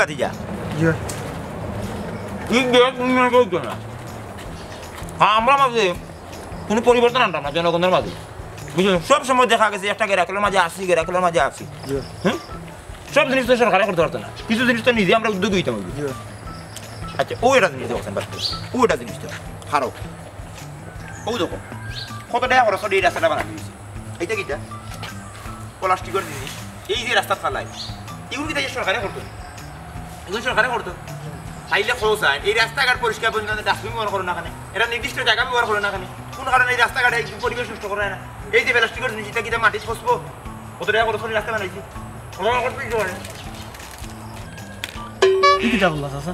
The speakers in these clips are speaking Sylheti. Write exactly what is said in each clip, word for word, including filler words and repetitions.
বাতি যা। জি। ঠিক আছে, তুমি মনে করছো না। হ্যাঁ, আমরা মাঝে কোনো পরিবর্তন আনতাম না জনগণের মাঝে। বুঝলেন? সব সময় দেখা গেছে একটা গেরাকলের মাঝে আসি, গেরাকলের মাঝে আসি। জি। হুম? সব জিনিস তো সরকারে করতে পারতো না, কিছু জিনিস তো নিজে আমরা উদ্যোগী হইতাম হইবে। জি। আচ্ছা, ও এটা জিনিস দেখছেন, বাদ দেন। ও এটা জিনিস তো হারো। ও দেখো, কত টাকা খরচ করে এই রাস্তাটা বানানো হয়েছে। এইটা কিটা? প্লাস্টিকের জিনিস। এই যে রাস্তা ফালাই, এগুলো কিতা সরকারে করতো? এগুলো সরকারে করতো। তাইলে খোঁজ হয়, এই রাস্তাঘাট পরিষ্কার পরিচ্ছন্ন, ডাস্টবিন ব্যবহার করো না কেনে? এটা নির্দিষ্ট জায়গা ব্যবহার করো না কেনে? কোন কারণে এই রাস্তাঘাটে এই পরিবেশ নষ্ট করে না? এই যে প্লাস্টিকের জিনিস, এটা কিতা মাটিত পচবো? কত টাকা খরচ করে রাস্তা বানাইছি? ওরা খরচ করতে পারে। কি কিতা করলা, চাচা?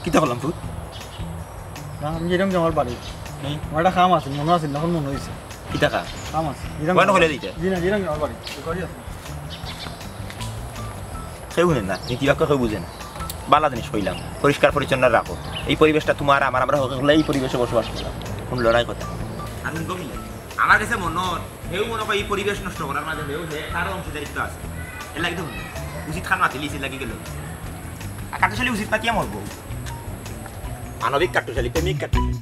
কিতা করলাম, ফুট? না, আমি যেরকম আমার বাড়ি। হুম। আমার একটা কাম আছে, মনে আছে, এখন মনে হয়েছে। কিতা কাম? কাম আছে। যেরকম কয়নো আমার হলে বাড়ি। দিতে? জি না, যেরকম আমার বাড়ি। ওই বাড়ি আছে। কেউ হুনে না, নীতি বাক্য কেউ বুঝে না। বালা জিনিস কইলাম, পরিষ্কার পরিচ্ছন্ন রাখো। এই পরিবেশটা তোমার, আমার, আমরা হকলে এই পরিবেশে বসবাস করলাম। কোন লড়াই কথা? আর কোন গভীর লাগে? আমার কাছে মনে হয়, কেউ মনে হয় এই পরিবেশ নষ্ট করার মাঝে কেউ হে, তারও অংশীদারিত্ব আছে। এর লাগি তো হুনে। উচিত খান মাতিলি, এর লাগি গেল। আর কাট্টুশালী উচিত পাতিয়া মরবো। মানবিক কাট্টুশালী, প্রেমিক কাট্টুশালী।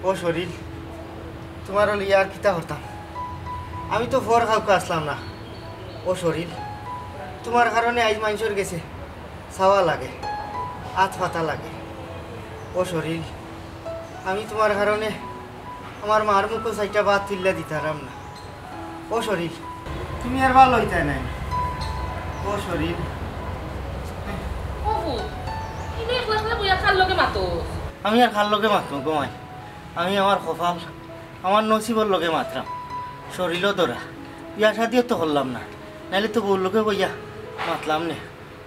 ও শরীর, তোমার লইয়া আর কিতা করতাম? আমি তো ফর খাউকা আসলাম না। ও শরীর, তোমার কারণে আইজ মানুষের গেছে চাওয়া লাগে, আত পাতা লাগে। ও শরীর, আমি তোমার কারণে আমার মার মুখো চাইটা ভাত তুলিয়া দিতারাম না। ও শরীর, তুমি আর ভালা অইতায় নায়। ও শরীর। ও ফুত, ইনো একলা একলা বইয়া কার লগে মাতো? আমি আর কার লগে মাতমু গো মাই? আমি আমার কপাল, আমার নসিবর লগে মাতরাম। শরীরও ধরা, বিয়া শাদিও তো করলাম না, নাইলে তো বউর লগে বইয়া মাতলাম নে।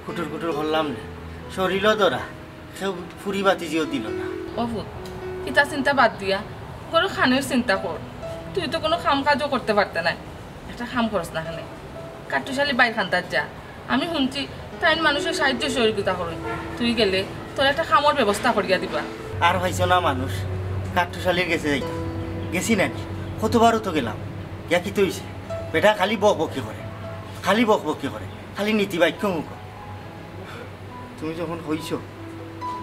কুটুর কুটুর করলাম নে, শরীরও ধরা, কেউ ফুরি বাতিজিও দিল না। ও ফুত, ইতা চিন্তা বাদ দিয়া ঘরর খানির চিন্তা কর। তুই তো কোনো কাম কাজও করতে পারতে নায়, একটা কাম করস না কেনে, কাট্টুশালী বাইর খান্দাত যা। আমি হুনছি তাইন মানুষের সাহায্য সহযোগিতা করইন, তুই গেলে তোর একটা কামর ব্যবস্থা করিয়া দিবা। আর পাইছো না মানুষ, কাট্টুশালীর গেছে যাইতাম, গেছি নানি, কতবারও তো গেলাম, গিয়া কিতা অইছে? বেটা খালি বকবকি করে, খালি বকবকি করে, খালি নীতি বাক্য মুখো। তুমি যখন কইছো,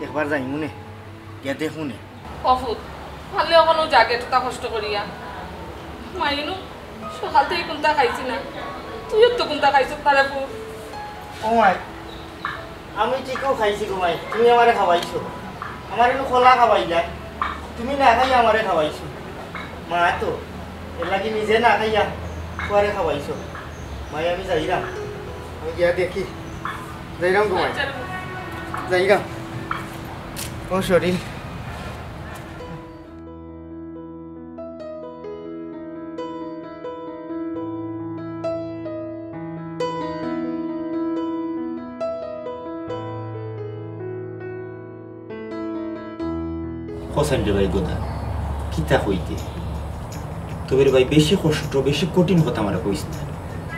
একবার যাইমু নে, গিয়া দেখমু নে। ও ফুত, পারলে অখনো যাগে তোতা কষ্ট করিয়া। মাইনু, সকাল থাকি কুন্তা খাইছি না, তুইও তো কুন্তা খাইছত না রে ফুত। ও মাই, আমি ঠিকউ খাইছি গো মাই, তুমি আমারে খাওয়াইছো। আমারে ইনো কলা খাওয়াইলায়, তুমি না খাইয়া আমারে খাওয়াইছো। মা তো, এর লাগি নিজে না খাইয়া পুয়ারে খাওয়াইছো। মাই, আমি যাইরাম, আমি গিয়া দেখি। যাইরাম গো মাই, যাইরাম। ও শরীর। হোসেন রে ভাই গোদা, কিতা কইতে? তবে রে ভাই, বেশি কষ্ট, বেশি কঠিন কথা আমারে কইস না।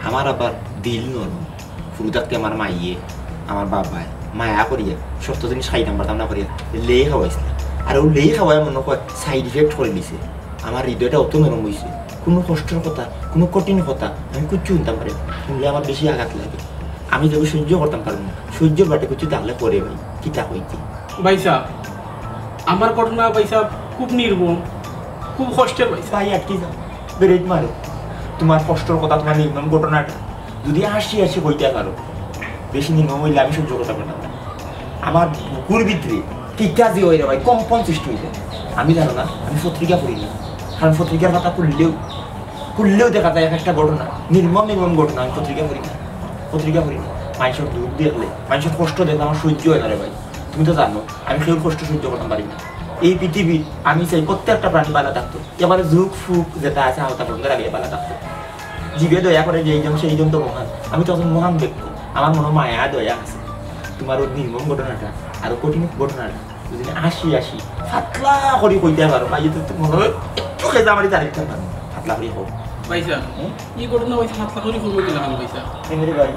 আমার আবার দিল নরম। ফুরু থাকতে আমার মাইয়ে, আমার বাবায় মায়া করিয়া, শক্ত জিনিস খাইতাম পারতাম না করিয়া, লেই খাওয়াইছিল। আর ও লেই খাওয়ায় মনে কয় side effect করি দিছে। আমার হৃদয়টা অত নরম অইছে, কুনু কষ্টর কথা, কুনু কঠিন কথা আমি কিচ্ছু হুনতাম পারি না। হুনলে আমার বেশি আঘাত লাগে। আমি যেগু সহ্য করতাম পারমু না, সহ্যর বাটে কিচ্ছু থাকলে করে ভাই, কিতা কইতে? ভাইসাব, আমার ঘটনা ভাইসাব খুব নির্মম, খুব কষ্টের ভাইসাব। ভাই আটকি যাও, ব্রেক মারো। তোমার কষ্টর কথা, তোমার নির্মম ঘটনাটা যদি আশি আশি কইতায় পারো, বেশি নির্মম অইলে আমি সহ্য করতাম পারতাম না। আমার বুকুর ভিতরে কিতা যে অয় রে ভাই, কম্পন সৃষ্টি অইযায়। আমি জানো না, আমি পত্রিকা পড়ি না, কারণ পত্রিকার পাতা খুললেউ, খুললেউ দেখা যায় এক একটা ঘটনা, নির্মম নির্মম ঘটনা। আমি পত্রিকা পড়ি না, পত্রিকা পড়ি না। মাইনষর দুখ দেখলে, মাইনষর কষ্ট দেখলে আমার সহ্য অয় না রে ভাই। তুমি তো জানো, আমি কেউর কষ্ট সহ্য করতাম পারি না। এই পৃথিবীত আমি চাই প্রত্যেকটা প্রাণী ভালা থাকতো, একেবারে জুক ফুক যেটা আছে, আওতা পর্যন্ত রাখিয়া ভালা থাকতো। জীবে দয়া করে যেইজন, সেইজন তো মহান। আমি তো একজন মহান ব্যক্তি, আমার মনো মায়া দয়া আছে। তোমার ওই নির্মম ঘটনাটা আর কঠিন ঘটনাটা যদি আশি আশি পাতলা করি কইতায় পারো, ভাই, তো মনে হয় একটু খেজা মারি তারিখ পারো, পাতলা করি কও। ভাইসাব, হুম? এই ঘটনা ভাইসাব পাতলা করি কইবো কিলা ভাইসাব? কেনে রে ভাই?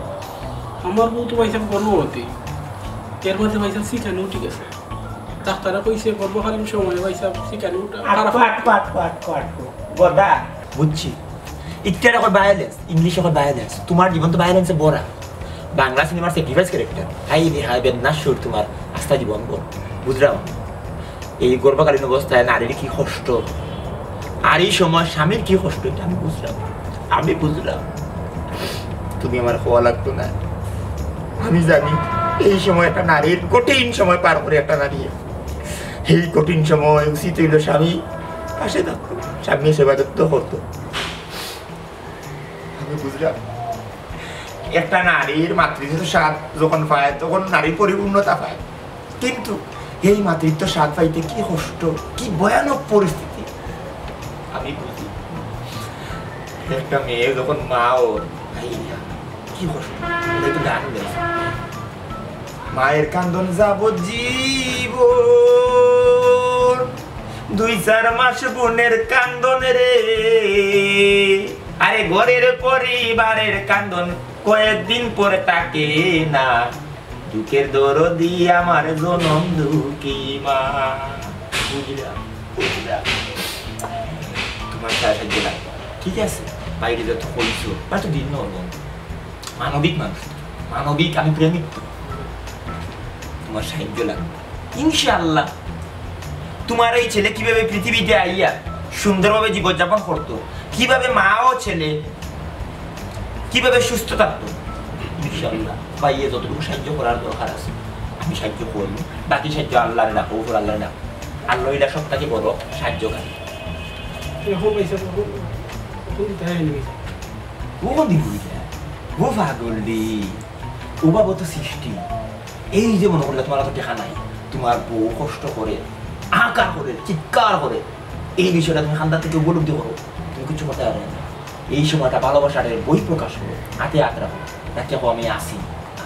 আমার বউ তো ভাইসাব গর্ভবতী, এর মাঝে ভাইসাব শিকানি উঠি গেছে। ডাক্তারে কইছে গর্ভকালীন সময়ে ভাইসাব শিকানি উঠা আর খারাপ। পাট, পাট, পাট, পাট, গদা। বুঝছি, ইটারে কয় violence, ইংলিশে কয় violence। তুমার জীবন তো violence-এ ভরা। বাংলা সিনেমার sacrifice character। হায় রে হায়, বেদনার সুর তুমার আস্তা জীবন ভর। বুঝলাম। এই গর্ভকালীন অবস্থায় নারীর কি কষ্ট, আর এই সময় স্বামীর কি কষ্ট, ইটা আমি বুঝলাম, আমি বুঝলাম। তুমি আমার কওয়া লাগতো না। আমি জানি, এই সময় একটা নারীর, কঠিন সময় পার করে একটা নারী। এই কঠিন সময় উচিত অইলো স্বামী পাশে থাকতো, স্বামী সেবা যত্ন করতো। আমি বুঝলাম, একটা নারীর মাতৃত্ব স্বাদ যখন পায়, তখন নারী পরিপূর্ণতা পায়। কিন্তু এই মাতৃত্ব স্বাদ পাইতে কি কষ্ট, কি ভয়ানক পরিস্থিতি, আমি বুঝি। একটা মেয়ে যখন মা অয়, ভাই, কি কষ্ট। আমরা একটু গান গাই। মায়ের কান্দন যাবজ্জীবন, দুই চার মাস বোনের কান্দন রে। আরে ঘরের পরিবারের কান্দন কয়েকদিন পরে থাকে না। দুঃখের দরদি আমার জনম দুঃখী মা। বুঝলাম, বুঝলাম। তুমার সাহায্য লাগবে, ঠিক আছে? বাইরে যত কইছো, তা তো দিন নয়। মানবিক মানুষ, মানবিক, আমি প্রেমিক তো। তুমার সাহায্য লাগবে, ইনশাআল্লাহ। তুমার এই ছেলে কিভাবে পৃথিবীতে আইয়া সুন্দরভাবে জীবনযাপন করতো, কিভাবে মা ও ছেলে কিভাবে সুস্থ থাকতো, ইনশাআল্লাহ। ভাইয়ে যতটুকু সাহায্য করার দরকার আছে, আমি সাহায্য করমু। বাকি সাহায্য আল্লারে রাখো, উপর আল্লারে রাখো। আল্লাহ অইলা সব থাকি বড় সাহায্যকারী। এখন পয়সা কখন, কখন দিতে হয় নি? ও কোন দিন বুঝি যায়? ও পাগল রে। ও বাবা তো সৃষ্টি। এই যে মনে করলে তুমার অত টেকা নাই, তুমার বউ কষ্ট করে, আকার করে, চিৎকার করে, এই বিষয়টা তুমি কান্দা থাকি উপলব্ধি করো, তুমি কিছু করতে পারবে না। এই সময়টা ভালোবাসার বই প্রকাশ করো, হাতে হাত রাখো, রাখিয়া কও, "আমি আছি,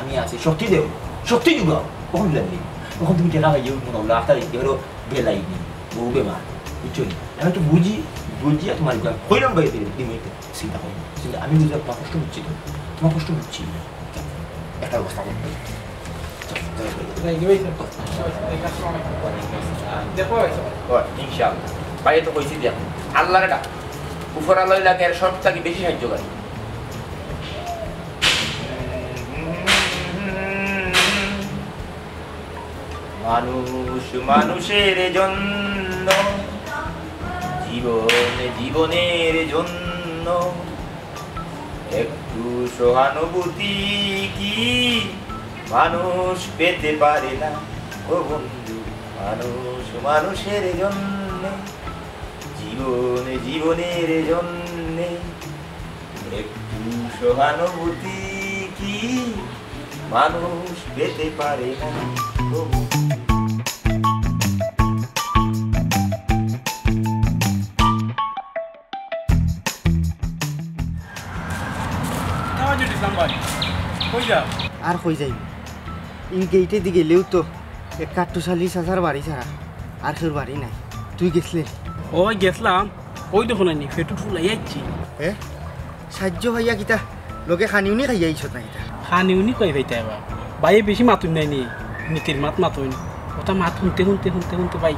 আমি আছি, শক্তি দেও, শক্তি যোগাও।" কখন দিলাম নেই, কখন তুমি টেকা পাইও, মনে হলো আস্তা দেখতে পারো, বেলাই নেই, বউ বেমার, বুঝছো নি? আমি তো বুঝি, বুঝিয়া তুমার কইলাম ভাই, দিলাম, দিলাম, চিন্তা করো না। চিন্তা, আমি বুঝলাম, তুমার কষ্ট বুঝছি তো, তুমার কষ্ট বুঝছি। একটা ব্যবস্থা করতে হবে। দেখো, ইনশাআল্লাহ। ভাই তো কইছি দিয়া, আল্লাহরে ডাক। উপর আল্লাহ লাগে, এর সব থাকি বেশি সাহায্য করে। মানুষ মানুষের জন্য, জীবন জীবনের জন্য, একটু সহানুভূতি কি মানুষ পেতে পারে না? ও বন্ধু, মানুষ মানুষের জন্য, জীবন জীবনের জন্য, একটু সহানুভূতি কি মানুষ পেতে পারে না? ও বন্ধু। আর কই যাই? ই গেইটে দি গেলেও তো এক কাট্টুশালী চাচার বাড়ি ছাড়া আর কেউর বাড়ি নাই। তুই গেছলে? ওই গেছলাম, ওই দেখো নাইনি, পেট্রোল ফুলাই আইছি। এ? সাহায্য ভাইয়া কিতা? লগে খানিউনি খাইয়া আইছত না কিতা? খানিউনি কই ভাইতা এবার? ভাইয়ে বেশি মাতুন নাইনি, নীতির মাত মাতুন। ওটা মাত শুনতে শুনতে শুনতে শুনতে ভাই,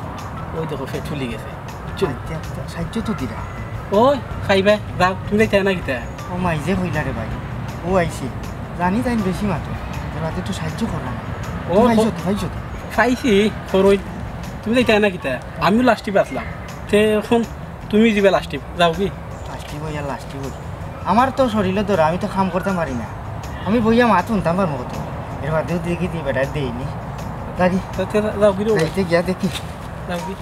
ওই দেখো পেট ফুলি গেছে। বুঝছো? আচ্ছা, আচ্ছা, সাহায্য তো দিরা। ওই, খাইবা, যাও, তুমি যাইতে না কিতা? ও মাই যে কইলা রে ভাই, ও আইছে। জানি তাই বেশি মাতো। এর বাদে একটু সাহায্য করা। ও, তুমি আইছো তো, আইছো তো? পাইছি, করই। তুমি যাইতে না কিতা? আমিও লাস্টে বাঁচলাম। তে এখন তুমি দিবা লাস্টে, যাও কি? লাস্টে বই আর লাস্টে বই। আমার তো শরীরে ধরো, আমি তো কাম করতাম পারি না। আমি বইয়া মাত শুনতাম পারবো কত। এর বাদেও দেখি তুই বেটা দেইনি। লাগি। তে, তে, যাও কি রে? যাইতে গিয়া দেখি। যাও কি?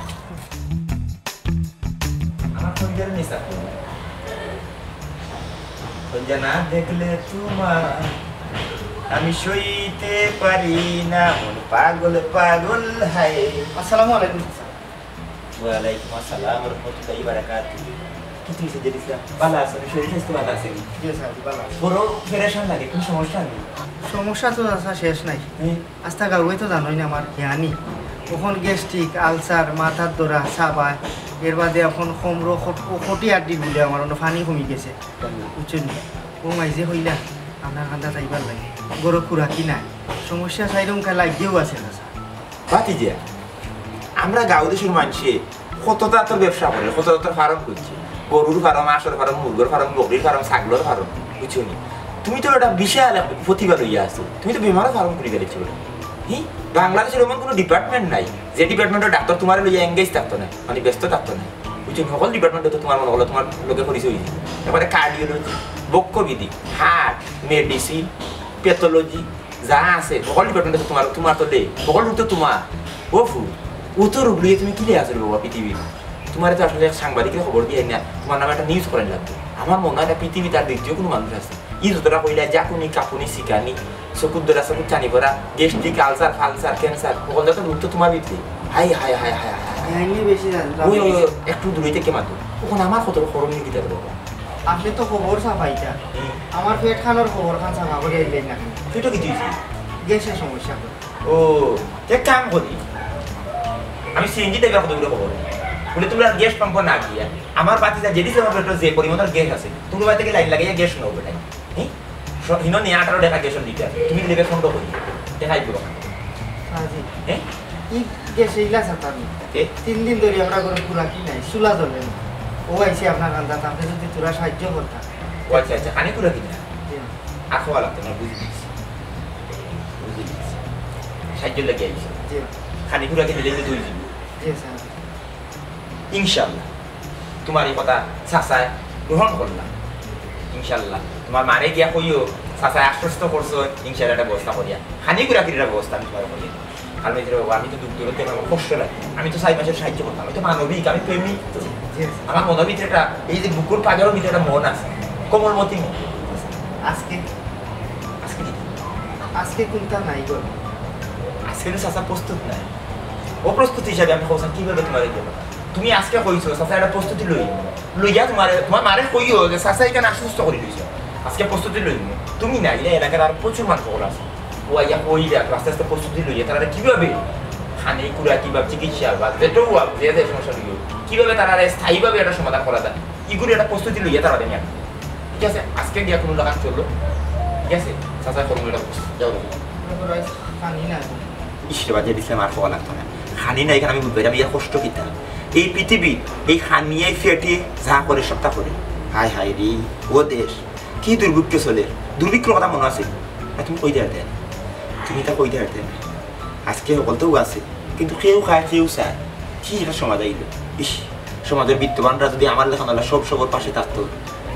আমার ফোন দিয়ে নিস আপনি। ফোন দিয়ে না দেখলে তোমার আমি সইতে পারি না, মন পাগল পাগল হায়। আসসালামু আলাইকুম। ওয়ালাইকুম আসসালাম ওয়া রাহমাতুল্লাহি ওয়া বারাকাতুহু। কি তুমি সেজে দিছিলাম? ভালো আছো? শরীর স্বাস্থ্য ভালো আছে নি? জি স্যার, ভালো আছি। বড় পেরেশান লাগে, কোনো সমস্যা নেই? সমস্যা তো চাচা শেষ নাই। হ্যাঁ। আস্তা গাঁওয়ে তো জানোই না আমার জ্ঞানী। অখন গ্যাস্ট্রিক, আলসার, মাথার ধরা, সাবায়, এর বাদে অখন কোমরো খট-, ও খটি আড্ডি বুলে আমার অনো পানি কমি গেছে। বুঝছো নি? ও মাইজে কইলা, আপনার কান্দা যাইবার লাগে। গরো খুরাকি নাই। সমস্যা সাইরুম কা লাগিয়েও আছে চাচা। বাতি দিয়া, আমরা গাঁও দেশর মানষে কত জাতর ব্যবসা করে, কত জাতর ফার্ম করছে। গরুর ফার্ম, হাঁসর ফার্ম, মুরগর ফার্ম, বকরির ফার্ম, ছাগলর ফার্ম, বুঝছো নি? তুমি তো একটা বিশাল এক প্রতিভা লইয়া আছো, তুমি তো বেমারও ফার্ম করি ফেলেছো। হি, বাংলাদেশের এমন কোনো ডিপার্টমেন্ট নাই যে ডিপার্টমেন্টর ডাক্তার তোমার লইয়া এঙ্গেজ থাকতো না, মানে ব্যস্ত থাকতো না, বুঝছো নি? সকল ডিপার্টমেন্টে তো তোমার মনে হলো তোমার লগে পরিচয় হয়েছে। এবারে কার্ডিওলজি, বক্ষবিধি, হার্ট, মেডিসিন, প্যাথোলজি, যা আছে সকল ডিপার্টমেন্টে তো তোমার, তোমার তো দে, সকল রোগ তো তোমার। ও ফু, ও তো রোগ লইয়া তুমি কিলে আছো রে বাবা পৃথিবীর? তোমারে তো আসলে সাংবাদিকরে খবর দিয়ে না, তোমার নামে একটা নিউজ করাই লাগবে। আমার মনে হয় না পৃথিবীতে আর দ্বিতীয় কোনো মানুষ আছে। ই যতটা কইলা, জাকুনি, কাপুনি, সিকানি, চকুর দরা, চকুর চানি পড়া, গ্যাস্ট্রিক, আলসার, ফালসার, ক্যান্সার, সকল জাতের রোগ তো তোমার ভিতরে। হাই, হাই, হাই, হাই, হাই, হাই। এমনি বেশি জানতাম। ওই, ওই, ওই, একটু দূরে থেকে মাতো। ওখানে আমার কত করণীয় কিতা রে বাবা? আপনি তো খবর ছাপাইতা। হুম। আমার পেট খানোর খবর খান ছাপা করে আইলেন না কেন? তুই তো কিছু হইছে? গ্যাসের সমস্যা তো। ও, এক কাম করি, আমি সিএনজি ড্রাইভার কতগুলো খবর বলে তোমরা গ্যাস পাম্প না গিয়া আমার বাতি যা জেডি সেভেন পেট্রোল যে পরিমাণের গ্যাস আছে, তুমি বাড়ি থেকে লাইন লাগাইয়া গ্যাস নেও বেটাই। হ্যাঁ? স-, হিনো নিয়ে আঠারো টাকা গ্যাস লিটার, তুমি দিলে পনেরো করি, দেখাই দিও। আজি, হ্যাঁ? ই গ্যাস এইলা সাতার নি। এ? তিন দিন ধরে আমরা করে পুরা কি নাই, চুলা জ্বলে না। ও আইছে আপনার কান্দাত, আপনি যদি তোরা সাহায্য করতা। ও আচ্ছা, আচ্ছা, খানি পুরা কি না? জি। আর খাওয়া লাগতো না, বুঝি দিচ্ছি। বুঝি দিচ্ছি। সাহায্য লাগে আইছে। জি। খানি পুরা কি দিলে কিন্তু হয়ে যাবে। জি, স্যার। ইনশাআল্লাহ। তোমার এই কথা চাচায় গ্রহণ করলাম। ইনশাআল্লাহ। তোমার মারে গিয়া কইও, চাচায় আশ্বস্ত করছো, ইনশাআল্লাহ একটা ব্যবস্থা করিয়া। খানি ঘুরা ফিরির ব্যবস্থা আমি তোমার করিয়া দিই। কারণ এই যে বাবা, আমি তো দুঃখ দূরত্ব আমার কষ্ট লাগে। আমি তো চাই মানুষের সাহায্য করতাম। আমি তো মানবিক, আমি প্রেমিক তো। জি। আমার মনের ভিতরে একটা, এই যে বুকুর পাজরের ভিতরে একটা মন আছে, কোমলমতি মন। আজকে? আজকে কি? আজকে কোনটা নাই গো? আজকে তো চাচা প্রস্তুত নাই। অপ্রস্তুত হিসাবে আমি কইছি, কিভাবে তোমার এই ব্যাপার? তুমি আজকে কইছো, চাচা একটা প্রস্তুতি লই। লইয়া তোমার, তোমার মারে কইও যে চাচা এখানে আশ্বস্ত করে দিয়েছে। আজকে প্রস্তুতি লই। তুমি না, এটা এলাকার আর প্রচুর মানুষ সকল আছে। ও আইয়া কই দেখ, আস্তে আস্তে প্রস্তুতি লইয়া তারা কিভাবে খানি কুড়া, কিভাবে চিকিৎসা বা যেটাও হোক, যে যে সমস্যা লইও, কিভাবে তারা স্থায়ীভাবে একটা সমাধান করা যায়, ইগুলি একটা প্রস্তুতি লইয়া তারা দেন। ঠিক আছে, আজকে গিয়া কোনো লাগান চললো। ঠিক আছে, চাচা করবো এটা, যাও রে। খানি না। ইস রে, বাদ দিয়া দিছিলাম, আর খাওয়া লাগতো না। খানি না, এখানে আমি বুঝবো, এটা আমি ইয়া কষ্ট কিতা। এই পৃথিবী, এই খানিয়ে ফেটে যা করে, সবটা করে। হায় হায় রে, ও দেশ, কি দুর্ভিক্ষ চলে। দুর্ভিক্ষর কথা মনে আছে? আর তুমি কইতে পারতে না। তুমি তা কইতে পারতে না। আজকে হকলতেও আছে, কিন্তু কেউ খায়, কেউ চায়। কি এটা সমাজ আইলো? ইস, সমাজের বিত্তবানরা যদি আমার লেখান সব সবর পাশে থাকতো,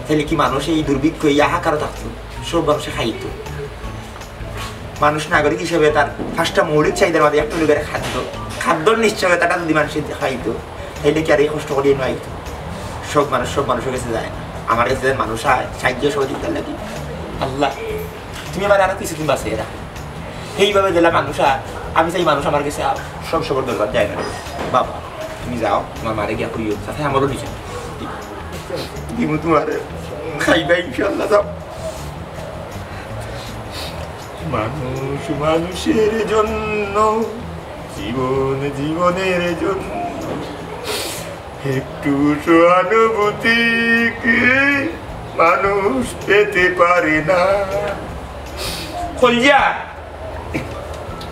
তাহলে কি মানুষ এই দুর্ভিক্ষ, এই হাহাকারও থাকতো? সব মানুষে খাইতো। মানুষ নাগরিক হিসেবে তার পাঁচটা মৌলিক চাহিদার মধ্যে একটা হলো গিয়ে খাদ্য। খাদ্যর নিশ্চয়তাটা যদি মানুষে খাইতো, তাইলে কি আর এই কষ্ট করিয়া নয়? সব মানুষ সব মানুষের কাছে যায় না। আমার কাছে যে মানুষ আয় সাহায্য সহযোগিতার লাগি, আল্লাহ, তুমি আমার আরো কিছুদিন বাঁচিয়ে রাখো। এইভাবে দিলা মানুষ আয়, আমি চাই মানুষ আমার কাছে আয়, সব সবর দরবার যায় না। বাবা, তুমি যাও, তোমার মারে গিয়া কইও, সাথে আমারও নিচে দিমু তোমারে, খাইবা ইনশাল্লাহ, যাও। মানুষ মানুষের জন্য, জীবন জীবনের জন্য, একটু সহানুভূতি কি মানুষ পেতে পারে না? কলজা,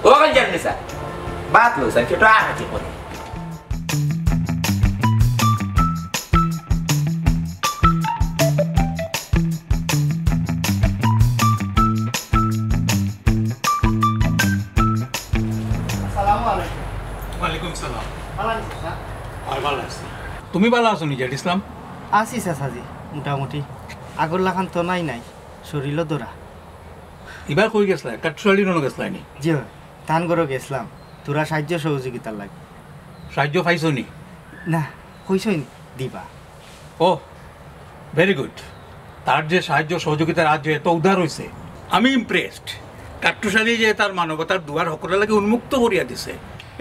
ও কলজার নিসা, বাত লো, সাইকেলটা আর কি করে। আসসালামু আলাইকুম। ওয়ালাইকুম সালাম। ভালা আছইন, স্যার? আর ভালা আছি। তুমি ভালা আছো নি, জেড ইসলাম? আছি চাচাজি, মোটামুটি। আগর লাখান তো নাই নাই, শরীরও দরা। ইবার কই গেছলা? কাট্টুশালীর অনো গেছলা নি? জি অয়, তান ঘরো গেছলাম, তোরা সাহায্য সহযোগিতার লাগি। সাহায্য পাইছো নি? না, কইছইন দিবা। ও, ভেরি গুড। তার যে সাহায্য সহযোগিতার আজ যে এত উদার হইছে, আমি ইমপ্রেসড। কাট্টুশালী যে তার মানবতার দুয়ার হকলর লাগি উন্মুক্ত করিয়া দিছে,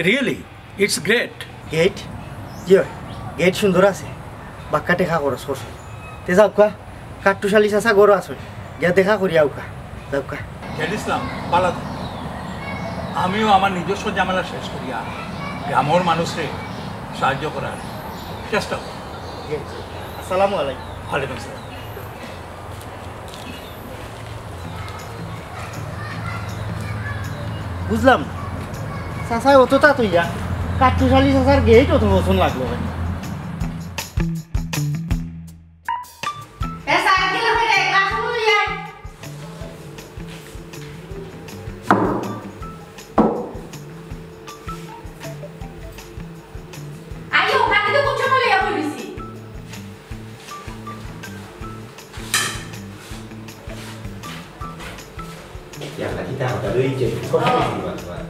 রিয়েলি, ইটস গ্রেট। গেট? জি অয়, গেট সুন্দর আছে, বাক্কা টেকা খরচ করছে। তে যাউক্কা, কাট্টুশালী চাচা ঘরো আছইন, গিয়া দেখা করিয়া আউক্কা, যাউক্কা। জেড ইসলাম, ভালা থাকো। আমিও আমার নিজস্ব ঝামেলা শেষ করিয়া গ্রামর মানুষরে সাহায্য করার চেষ্টা করি। জি, জি। আসসালামু আলাইকুম। ওয়ালাইকুম আসসালাম। বুঝলাম না। চাচায় অততা থইয়া কাট্টুশালী চাচার গেট অত পছন্দ লাগলো কেনে? আইও, কাকে তো কোন সময় লইয়া বই রইছি? ইয়াল্লা, কিতা হতা রইছে? ও। সব কিছু দিবা তোমার।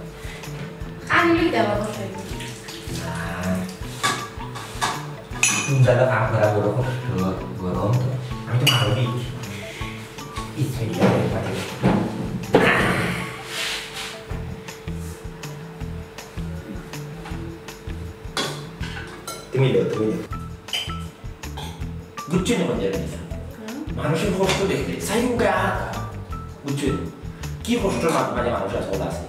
কান লই দেওয়া বসে। না। তুমি দাদা কাম করা বড় কষ্ট, গরম তো। আমি তো মানবিক। ইসমিল্লাহ। তুমি লো, তুমি লো। বুঝছো নি মজা নিছে? হুম। মানুষের কষ্ট দেখলে, সাইরুম গায়ে হাত। বুঝছো নি? কি কষ্ট মা-, মানে মানুষ আসলে আছে।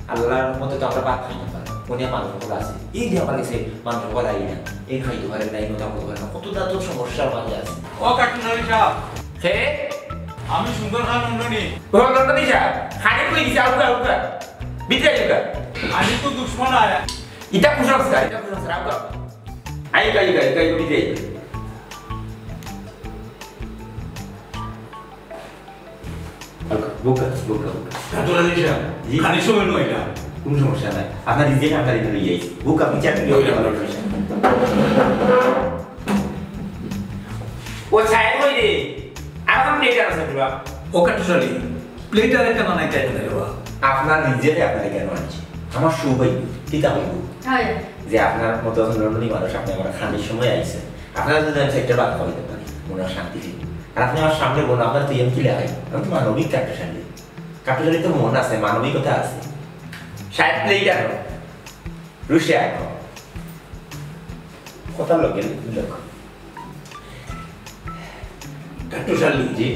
আল্লাহর মতে তো আমরা ভাত খাই না, অনেক মানুষ সকল আছে। এই যে আমার কাছে মানুষ সকল আই না, এই খাইতে পারে না, এই মতো করতে পারে না, কত দাঁত সমস্যার মাঝে আছে। ও কাটুন আলী সাহেব। হে? আমি সুন্দর খান উন্ননি। ও, উন্ননি সাহেব, খালি কই দিছে, আউকা, আউকা। ভিতরে আউকা। আমি তো দুশমন আয়া। ইটা কুসংস্কার, ইটা কুসংস্কার, আউকা। আইকা, আইকা, আইকা, আইকা, ভিতরে আইকা। বুকা, বুকা, বুকা। কাটুন আলী সাহেব, জি। খালি সময় নয় না। কোনো সমস্যা নাই। আপনার নিজে আপনার এখানে নিয়ে আইছি। বুকা, বিচার নিয়ে ওই আমার সমস্যা। ও সাহেব, ওই রে। আমার প্লেট আর আছে, বাবা। ও কাটুন আলী, প্লেট আর একটা নাই, তাই না রে বাবা? আপনার নিজে আপনার এখানে আনছি। আমার সৌভাগ্য, কিতা হইব? হয়। যে আপনার মতো লন্ডনী মানুষ, আপনি আমার খানির সময় আইছেন। আপনারা যদি আমি সেক্টর বাদ করে দিতে পারি, মনে হয় শান্তি ফিরবে। আর আপনি আমার সামনে বলুন, আপনার তুই আমি কি লাগাই? আমি তো মানবিক কাট্টুশালী। কাট্টুশালী তো মন আছে, মানবিকতা আছে। সাহেব, প্লেট আনো। রুশে আনো। কথা লগে লোক। কাট্টুশালী, জি।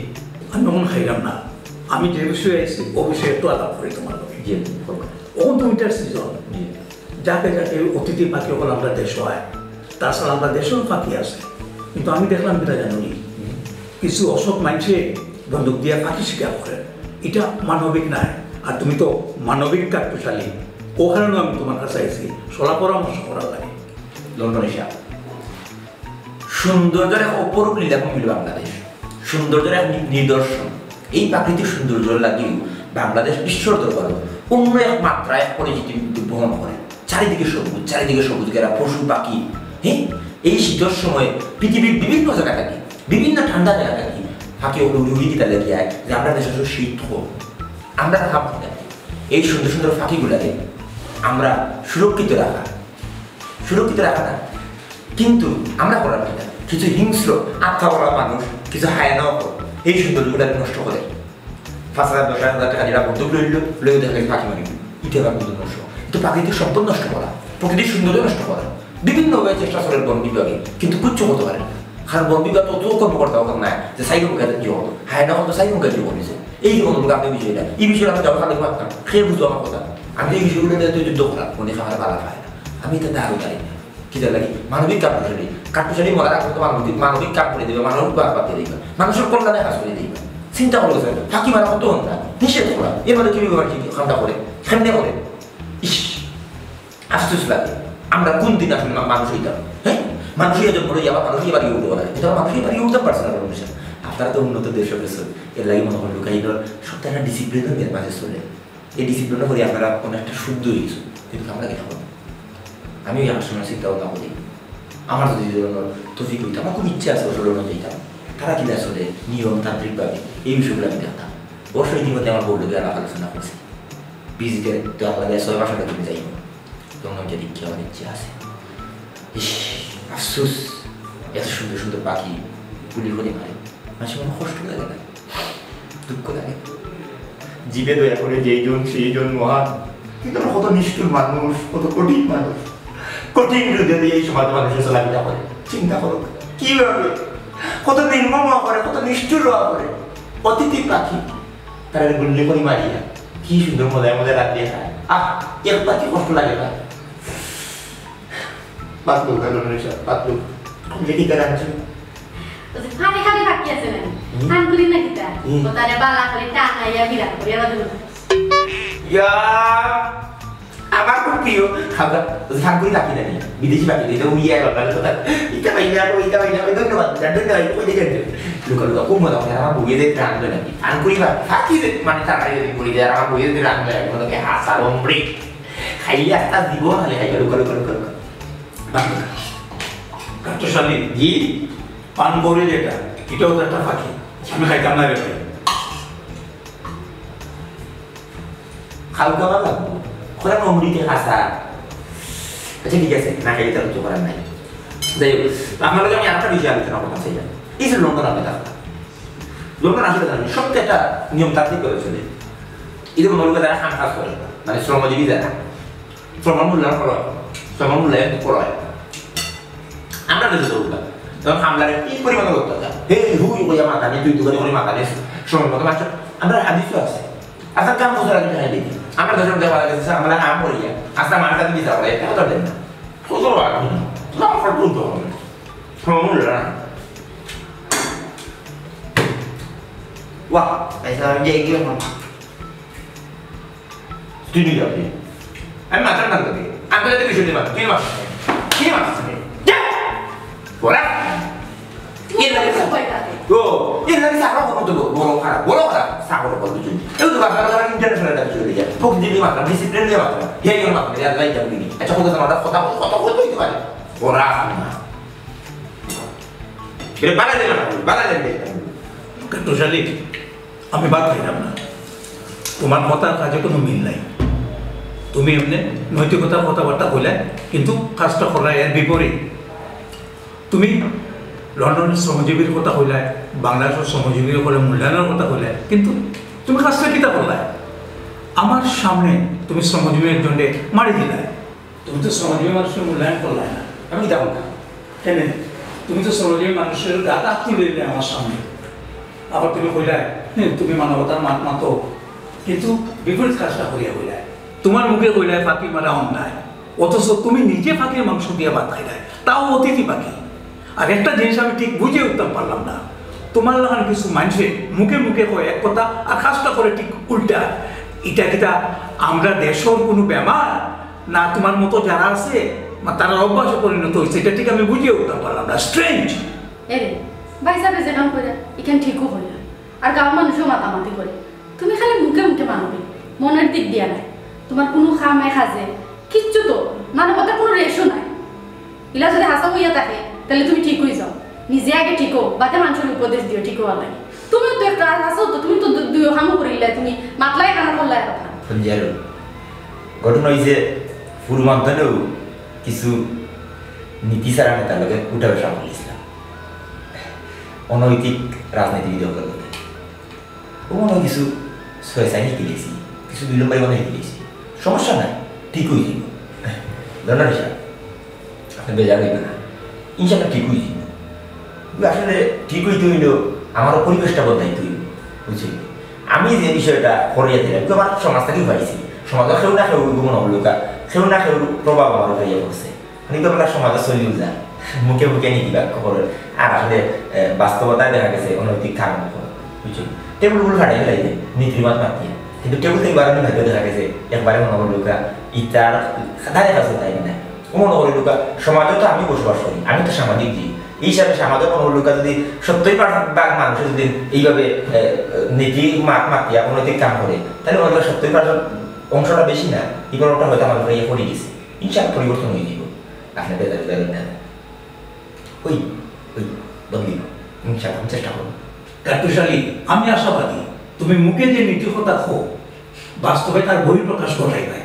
আমি অখন খাইলাম না। আমি যে বিষয়ে আইছি, ও বিষয়ে একটু আলাপ করি তোমার লগে। জি, বলুন। অখন তো উইন্টার সিজন। জি। যাকে যাকে অতিথি পাখি অকল আমরা দেশো আয়। তাছাড়া আমরা দেশো পাখি আছে। কিন্তু আমি দেখলাম কিতা জানো নি? হুম। কিছু অসৎ মানষে বন্দুক দিয়া পাখি শিকার করে। ইটা মানবিক নায়। আর তুমি তো মানবিক কাট্টুশালী। ও কারণে আমি তোমার কাছে আইছি। সলা পরামর্শ করার লাগি। লন্ডনী সাহেব। সৌন্দর্যর এক অপরূপ লীলাভূমি অইল বাংলাদেশ। সৌন্দর্যর এক নি-, নিদর্শন। এই প্রাকৃতিক সৌন্দর্যর লাগিও বাংলাদেশ বিশ্বর দরবারো অন্য এক মাত্রা, এক পরিচিতি বহন করে। চারিদিকে সবুজ, চারিদিকে সবুজ ঘেরা পশু পাখি। হ্যাঁ, এই শীতর সময় পৃথিবীর বিভিন্ন জায়গা থাকি, বিভিন্ন ঠান্ডা জায়গা থাকি পাখি অকল উড়ি উড়ি কিতা লাগি আয় যে আমরার দেশো শীত কম। আমরা থাকি এই সুন্দর সুন্দর পাখিগুলারে আমরা সুরক্ষিত রাখা, সুরক্ষিত রাখা না, কিন্তু আমরা করার কিতা? কিছু হিংস্র আত্মাওয়ালা মানুষ, কিছু হায়না অকল এই সৌন্দর্যগুলারে নষ্ট করে। পাঁচ হাজার, দশ হাজার টাকা দিয়া বন্দুক লইল, লইয়া দেখা গেছে পাখি মারি দিল। ইটা আবার কিন্তু নষ্ট। কিন্তু প্রাকৃতিক সম্পদ নষ্ট করা, প্রকৃতির সৌন্দর্য নষ্ট করা। বিভিন্নভাবে চেষ্টা চলে বন বিভাগে, কিন্তু কিচ্ছু করতে পারে না। কারণ বন বিভাগ তো অত কর্মকর্তা অকল নাই যে সাইড মুখে দিয়ে হতো। হায়না অকল তো সাইড মুখে দিয়ে বলেছে। এই যে বন্দুক আপনি বিষয়টা, এই বিষয়ে আমরা যাবো খালি মারতাম। সে বুঝবো আমার কথা। আমি এই বিষয়গুলো নিয়ে তো যুদ্ধ করার, মনে হয় আমার বালা পায় না। আমি এটা দারু পারি না। কিতা লাগি? মানবিক কাট্টুশালী। কাট্টুশালী মরার আগে তো মানবিক, মানবিক কাম করে দিবা, মানবিক বার্তা দিয়ে দিবা, মানুষের কল্যাণে কাজ করে দিবা। চিন্তা করো স্যার, ফাঁকি মারা কত না, নিষেধ করা, এর মধ্যে তুমি ব্যাপার কি কামটা করে, কেমনে করে? ইস, আফসোস লাগে। আমরা কোন দিন আসলে মা-, মানুষ হইতাম? হ্যাঁ, মানুষ হইয়া জন্ম লইয়া আবার মানুষ হইয়া বাড়ি উঠবো না। এটা মানুষ হইয়া বাড়ি উঠতাম পারছে না, মানুষ। আপনারা তো উন্নত দেশে গেছেন, এর লাগি মনে হয় লুকাই ধর, সব তারা ডিসিপ্লিনের মেয়ের মাঝে চলে। এই ডিসিপ্লিনটা করি আপনারা অনেকটা শুদ্ধ হয়েছে, কিন্তু আমরা কিতা করবো? আমি ওই এক সময় চিন্তা ভাবনা করি, আমার যদি এই ধরনের তৌফিক হইতো, আমার খুব ইচ্ছা আছে অসুর লন্ডন যাইতাম। তারা কিলা চলে নিয়মতান্ত্রিকভাবে, এই বিষয়গুলো আমি দেখতাম। অবশ্য ইতিমধ্যে আমার বউর লগে আলাপ আলোচনা করছি। ভিজিটে তো আপনাদের ছয় মাস আগে তুমি যাইব, তখন আমি যদি কি আমার ইচ্ছে আছে। ইস, আফসোস, এত সুন্দর সুন্দর পাখি গুলি করে মারে, মাঝে মনে কষ্ট লাগে না, দুঃখ লাগে। জীবে দয়া করে যেই জন সেই জন মহান। কিন্তু আমরা কত নিষ্ঠুর মানুষ, কত কঠিন মানুষ, কঠিন হৃদয় দিয়ে এই সমাজে মানুষের চলাফেরা করে। চিন্তা করো কিভাবে, কত নির্মম হওয়া করে, কত নিষ্ঠুর হওয়া করে। অতিথি পাখি, তারা গুল্লি করে মারিয়া কি সুন্দর মজায় মজায় রাত দিয়ে খায়। আহ, একবার কি কষ্ট লাগে না? পাতলু, কারণ রেশা, পাতলু। আমি কি করে আনছি? তো যে ফানি খালি বাকি আছে না? হুম। ফান করি না কিতা? হুম। ও তারে বালা করে টানাইয়া বিরাট করে আবার দেবো। ইয়া, আমার খুব প্রিয় খাবার, ওই যে ফানকুড়ি পাখি নাকি, বিদেশি পাখি, এটা উড়িয়া গেল, মানে কোথায়? এটা পাই না, ওইটা পাই না, ওই ধন্যবাদ, ধন্যবাদ, ওই দেখে। লুকা লুকা খুব মজা হয়, আমার বউয়ে যে রান দেয় নাকি, ফানকুড়ি পাখি, ফাঁকি যে মানে তারা এই করি দেয়, আর আমার বউয়ে যে রান দেয়, মনে হয় হাসা রমড়ি। খাইলে একটা জীবন হলে খাইবে, লুকা লুকা লুকা লুকা। কাট্টুশ আলী, জি? পান করে যেটা, এটাও তো একটা ফাঁকি। আমি খাইতাম না রে ভাই। খাও খাওয়া লাগবো। খোরা নমরিতে খাসা। আচ্ছা, ঠিক আছে, না খাইলে তার কিছু করার নাই। যাই হোক, তো আপনার লগে আমি আরেকটা বিষয়ে আলোচনা করতাম চাইলাম। এই যে লন্ডন আপনি দেখেন, লন্ডন আসলে জানেন, সত্যি একটা নিয়ম তান্ত্রিক করে চলে। এই যে মনে করবে যারা কাম কাজ করে, মানে শ্রমজীবী যারা, শ্রম মূল্যায়ন করা হয়, শ্রম মূল্যায়ন করা হয়। আমরা দেশে তো উল্টা। তখন আমরারে কি পরিমাণ অত্যাচার। হে, হুই, কইয়া মাথা নেই, তুই দোকানে করে মাথা নেই, সময় মতো মাস্টার। আমরা হাদিসও আছে। আচ্ছা, কাম বুঝার আগে খাই দেখি। আমরা দেশের মধ্যে বলা গেছে, আমরা আম করিয়া, আচ্ছা, আমার কাছে বিচার করে, এটা কথা দেন না। কত বার, হুম, না, আমার তুলতে হবে না। সময় মূল্য না। বাহ, আচ্ছা, আমি যাই গিয়ে এখন। তুই নিয়ে যাবি। আমি মাথার কান ধরি। আন্তর্জাতিক বিষয় নিয়ে মাথা। তুই মাথা। কি মাথা? যা! ওরা? এর লাগে স্যার। ও, এর লাগে স্যার, আমার মতো বড় খারাপ, বড় খারাপ। স্যার, বড় বড় কিছু। এই তো বাবা, বাবা, international একটা বিষয় নিয়ে যা। ফোক দিয়ে মাথা, discipline নিয়ে মাথা। হে, এর মাথা, এর লাইট যাবে নি। আচ্ছা, ফোক আছে, মাথা, কথা, কথা বলতে হইতে পারে। ওরা না। এটা বাধা দেবে না, বাধা দেবে না। কাট্টুশ আলী, আমি বাদ খাইলাম না। তোমার কথার কাজে কোনো মিল নাই। তুমি এমনি নৈতিকতার কথাবার্তা কইলে, কিন্তু কাজটা করলে এর বিপরীত। তুমি লন্ডনের শ্রমজীবীর কথা কইলে, বাংলাদেশের শ্রমজীবীর করে মূল্যায়নের কথা কইলে, কিন্তু তুমি কাজটা কিতা করলে? আমার সামনে তুমি শ্রমজীবী একজনকে মারি দিলে। তুমি তো শ্রমজীবী মানুষের মূল্যায়ন করলে না। আমি কিতা করতাম? কেনে? তুমি তো শ্রমজীবী মানুষের গাত আত তুলে দিলে আমার সামনে। আবার তুমি কইলায়, "হুম, তুমি মানবতার মাত মাতো।" কিন্তু বিপরীত কাজটা করিয়া কইলায়। তোমার মুখে কইলায়, "ফাঁকি মারা অন্যায়।" অথচ তুমি নিজে ফাঁকির মাংস দিয়া ভাত খাইলায়, তাও অতিথি ফাঁকি। আর একটা জিনিস আমি ঠিক বুঝে উঠতাম পারলাম না, তোমার লাখান কিছু মানুষে মুখে মুখে কয় এক কথা আর কাজটা করে ঠিক উল্টা। এটা কিতা আমরা দেশর কোনো বেমার? না, তোমার মতো যারা আছে, মা, তারা অভ্যাসে পরিণত হইছে, এটা ঠিক আমি বুঝিয়ে উঠতাম পারলাম না। Strange। এরে, ভাই সাহেব যে কাম কইরা, ইখান ঠিকও কইরা। আর গাঁওর মানুষও মাতামাতি করে। তুমি খালি মুখে মুখে মানবে, মনের দিক দিয়া নাই। তোমার কোনো কামে কাজে কিচ্ছু তো, মানবতার কোনো রেশও নাই। ইলা যদি হাছা কইয়া থাকে, তাহলে তুমি ঠিক হয়ে যাও। নিজে আগে ঠিক হও, বাদে মানুষের উপদেশ দিও ঠিক হওয়ার লাগে। তুমিও তো একটা হাছা তো, তুমি তো দু-, দুইও কামও করিলে, তুমি মাতলাই কানা করলাই কথা। সঞ্জিয়ার ঘটনা হইছে, ফুরু মান্তানেও কিছু নীতি ছাড়া নেতার লগে উঠা বসা করলিছিলাম। অনৈতিক রাজনীতিবিদ অকলর লগে। ও মনে হয় কিছু ছয় চাইন হিকিলিছি, কিছু দুই নম্বরই মনে হিকিলিছি। সমস্যা নাই, ঠিক হয়ে যাইব। ধন্যবাদ স্যার, আপনি বেজার হইবেন না, ইনশাল্লাহ ঠিক হয়ে যাইব। কিন্তু আসলে ঠিক হইতে হইলেও আমারও পরিবেশটা বদলাইতে হইব, বুঝছেন? আমি যে বিষয়টা করিয়া দিলাম, কিন্তু আমার সমাজ থেকেই পাইছি, সমাজের কেউ না কেউ মনে হলো, কেউ না কেউ প্রভাব আমার উপরে ইয়ে করছে। কিন্তু আমরা সমাজে চলিও যায়, মুখে মুখে নীতি বাক্য করে, আর আসলে, এ, বাস্তবতায় দেখা গেছে অনৈতিক কাম করে, বুঝছো? টেবিল উল ফাটাই ফেলাই দেয়, নীতির মাত মাতিয়ে। কিন্তু টেবিল থেকে বারো দিন হয়তো দেখা গেছে একবারে মনে করলো কা, ইতার ধারে কাছে তাই না। ও মনে করলো কা, সমাজে তো আমি বসবাস করি, আমি তো সামাজিক জীব। এই হিসাবে সমাজে মনে করলো কা যদি সত্তর ভাগ মানুষ যদি এইভাবে, এ, নীতি মাত মাতিয়া অনৈতিক কাম করে, তাহলে মনে হয় সত্তর পার্সেন্ট অংশটা বেশি না, এই প্রভাবটা হয়তো আমার উপরে ইয়ে পড়ে গেছে। ইনশাআল্লাহ পরিবর্তন হয়ে যাইব। আপনি বেজার বেজার না। ওই, ওই, বদলিব। ইনশাআল্লাহ আমি চেষ্টা করব। কাট্টুশ আলী, আমি আশাবাদী, তুমি মুখে যে নীতি কথা কও, বাস্তবে তার বহিঃপ্রকাশ ঘটাইবায়।